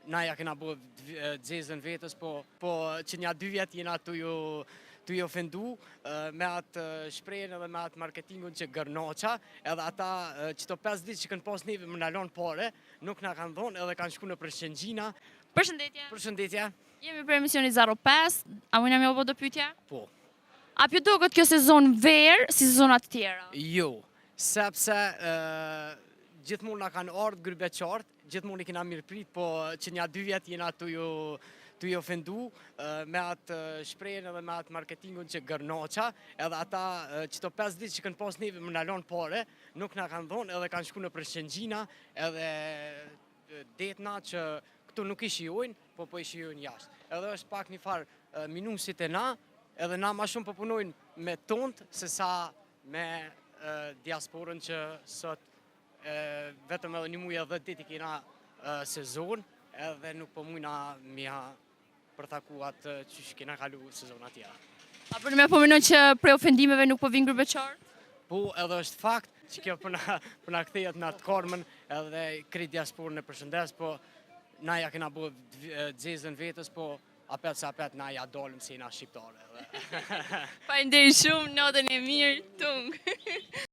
na ja kena bo t'zezën vetes, po, po që nja dy vjet jena tu ju tu i ofendu me atë shprehjen edhe me atë marketingun që gërnoqa, edhe ata qëto 5 ditë që kanë pas neve me na lon pare, nuk na kanë dhonë edhe kanë shku nëpër Shëngjina. Përshëndetje. Përshëndetje. Jemi për emisionin 05, a mujna me ju bo do pyetje? Po. A p'ju doket kjo sezon verë si sezonat tjera? Jo, sepse gjithmonë na kanë ardhë grybetqarët, gjithmonë i kena mirëprit, po që nja dy vjet jena tu ju tu i ofendu me atë shprehjen edhe me atë marketingun që gërnoqa, edhe ata qëto 5 ditë që kanë pas neve me na lon pare, nuk na kanë dhonë edhe kanë shku nëpër Shëngjina edhe detna që këtu nuk i shijojnë, po po i shijojnë jashtë. Edhe është pak një farë minusi te na, edhe na ma shumë po punojnë me tonët se sa me diasporën që sot vetëm edhe një muj edhe 10 ditë i kena sezon, edhe nuk po mujna m'ja përtaku atë qysh kena kalu sezona tjera. A për me po menon që prej ofendimeve nuk po vinë grybetqarët? Po, edhe është fakt që kjo po na, po na kthehet në atë karmën edhe krejt diasporën e përshëndes, po na ja kena bo t'zezën vetes, po apet se apet na ja dolëm se jena shqiptare. Faleminderit shumë, natën e mirë, tung.